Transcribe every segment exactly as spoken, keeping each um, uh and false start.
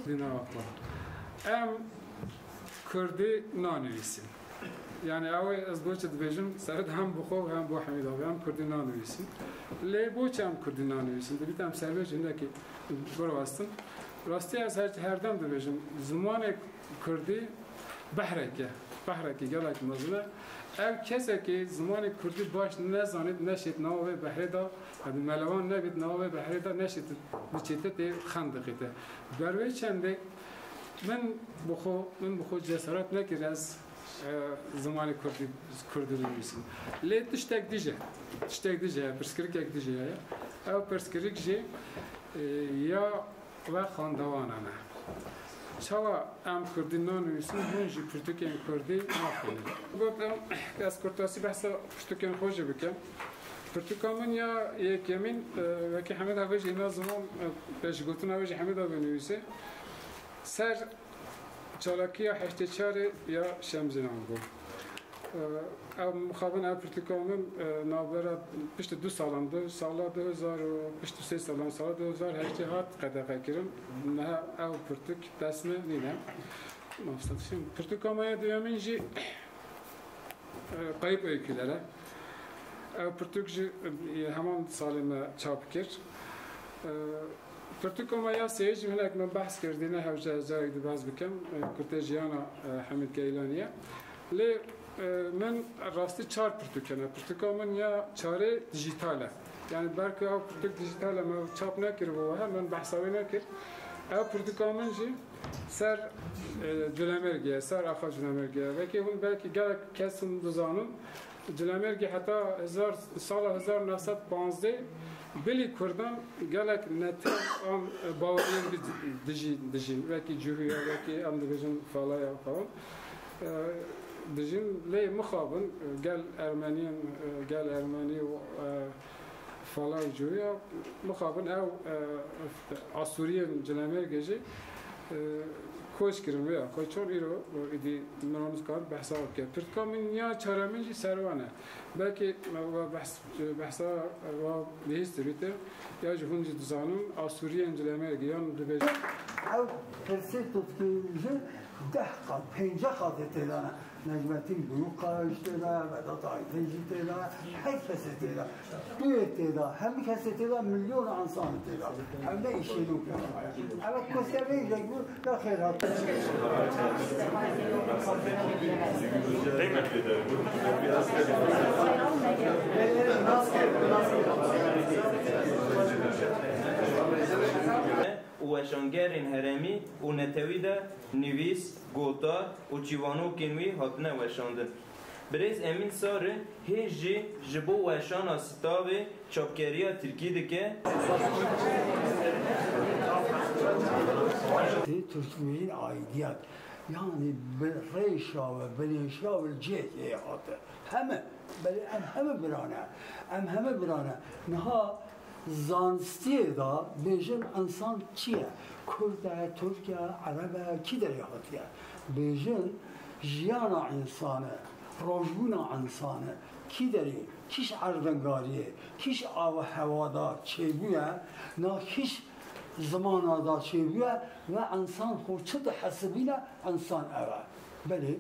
Dîna xwe. Em Kurdî nanivîsin. Yani ew ê ez bo çi dibêjim, seret hem bi xwe hem bo Hemîd abi, em Kurdî nanivîsin. Lê bo çi em Kurdî nanivîsin? Dibît em serbêj hinekî birawestin. Rastî ez her, herdem dibêjim, zimanê Kurdî behrekê, behrekî gelek mezin e. Ew kesekî zimanê Kurdî baş nezanît, neşêt nava vê behrê de, yani melewan nebît nava vê behrê de, neşêt biçête tê xendiqê te. Ber wê çendê min bi xwe, min bi xwe cesaret nekir ez, e, zimanê Kurdî, Kurdî binivîsim. Lê tiştek dî jî, tiştek dî jî, pirsgirêkek dî jî heye. Ew pirsgirêk jî, e, ya we xwendewana me. Çawa em Kurdî nanivîsin, hûn jî pirtûkên Kurdî naxwînin? Got em, ez kurtasî behsa pirtûkên xwe jî bikim. Pirtûka min ya yekemîn, e, wekî Hemîd abi jî îna ziman, e, pêşgotina wê jî Hemîd abi nivîsê. Ser çalakiya heştê çarê ya Şemzînan bû. Ew mixabin ev pirtûka min, e, navbera piştî du salan, du sala du hezar û piştî sê salan, sala du hezar heştê hat qedexe kirin. Niha ew pirtûk dest me nîne. Mafsat, şimdi pirtûka me ya duyemîn jî, e, Kayıp Öyküler e. Ew pirtûk jî, e, heman salê me çap kir. E, Pirtûka me ya sêyê jî hinek min behs kir, dîne hewce ez carek di behs bikim, e, Kurtê Jiyana, e, Hemîd Geylanî ye. Lê, e, min rastî çar pirtûk hene. Pirtûka min ya çarê dijîtal e. Yani belkî ew pirtûk dijîtal e, me çap nekiribû wiha, min behsa wê nekir. Ew pirtûka min jî ser, e, Culemêrgê ye, ser axa Culemêrgê ye. Belkî hûn, belkî gelek kes hûn dizanin. Culemêrgê heta hezar, sala hezar neh sed panzdeh bilî Kurdan gelek netew an baweriyên bi dijî, dijîn. Wekî Cihûya, wekî em dibêjin Falaya falan. E, dijîn lê mixabin, e, gel Ermeniyên, e, gel Ermenî û, e, Falay Cihûya, mixabin ew, e, Asûriyên Culemêrgê jî, e, koç kirin vê ya. Xwe çon îro, e, îdî min wan dikar behsa bike. Pirtûka min ya çaremîn jî ser wan e. Belkî we behs, behsa we bihîstirîte, ya jî hûn jî dizanin, Asûriyên Culemêrgê yan dibêjin. Ew pirsê tutkî jî deh qat, pênceh qatê tê de ne. Necmettin Büyükkayaş tê de, Vedat Ayteş jî tê de, her kesê tê de. Tu yê tê de, hemî kesê tê de, milyon insan tê de. Ew ne îşê nû ke. Evet, kosya vê yek bû, ya xêr hat. û weşangerên herêmî û netewî de nivîs, gotar û çîvanokên wî hatine weşandin. Birêz Emîn Sarî hê jî ji bo weşana Sitavê çapkeriya tirkî dike. Tirkmeyîn aidiyet, yani bi rêşa ve binêşa ve cihê hate. Heme, belê em heme birane. Em heme birane. Niha zanistiyê de bêjin insan çi ye? Kurd e, Tirk e, Ereb e, kî derê hatiye? Bêjin jiyana însan e, rojbûna însan e, kî derê, kîş erdingariyê, kîş av û hewa de çêbûye, na kîş zimana de çêbûye ve însan xwe çi dihesibîne, însan ev e. Belê,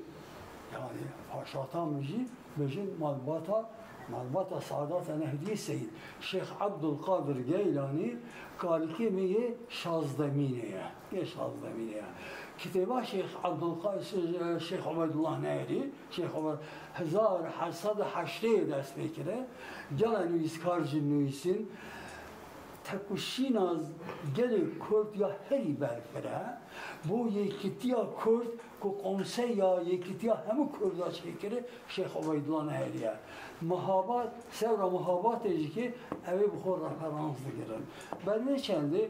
yani, paşata min jî bêjin malbata, malbata Sadat Nehdî Seyîd, Şêx Ebdulkadir Geylanî, kalikê min yê şazdemînê ye. Yê şazdemînê ye. Kitêba Şêx Ebdulka-, Şê-, Şêx Ubeydullah Nehrî, Şêx Ube-, hezar heşt sed û heştê dest pê kire. Gelek nivîskar jî nivîsîn. Tekoşîna gelê Kurd ya herî berfireh e. Bo yekîtiya Kurd ku Konseya Yekîtiya hemû Kurda çêkirî Şêx Ubeydullah Nehrî ye. Mehabat, sewra Mehabatê jî ki ew ê bi xwe referans digirin. Ber vê çendê,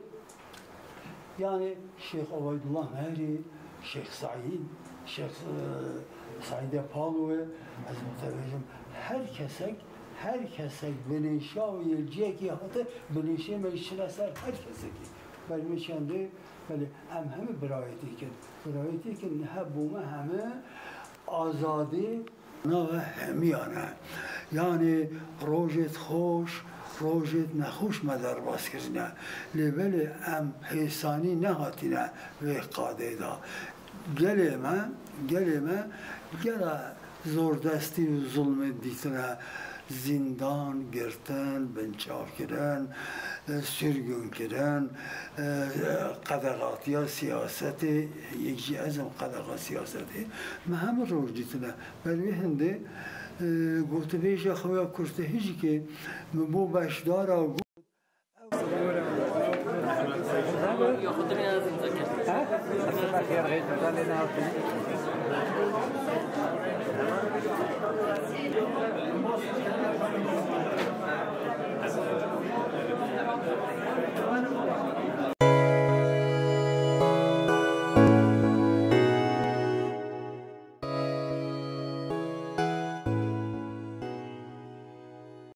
yani Şêx Ubeydullah Nehrî, Şêx Seîd, Şêx, e, Seîdê Palo ye, ez bi te bêjim, her kesek, her kesek binêşa û yê cihekî hate, binêşê me jî çine ser her kesekî. Bermê çendê, belê, em hemî birayetî kin. Birayetî kin, niha bûme hemî azadî. Nava hemiyan e. Yanî rojêt xweş, rojêt nexweş me derbas kirine. Lê belê em hêsanî nehatine vê qadê de. Gelê me, gelê me gela zordestî û zulmê dîtine, zîndan, girtin, binçavkirin, e, sirgûnkirin, e, qedexatiya siyasetê, yek jî ez im qedexa siyasetê, me hemû roj dîtine. Ber wê hindê, e, gotibêja xwe ya kurtehî jî ke min bo beşdara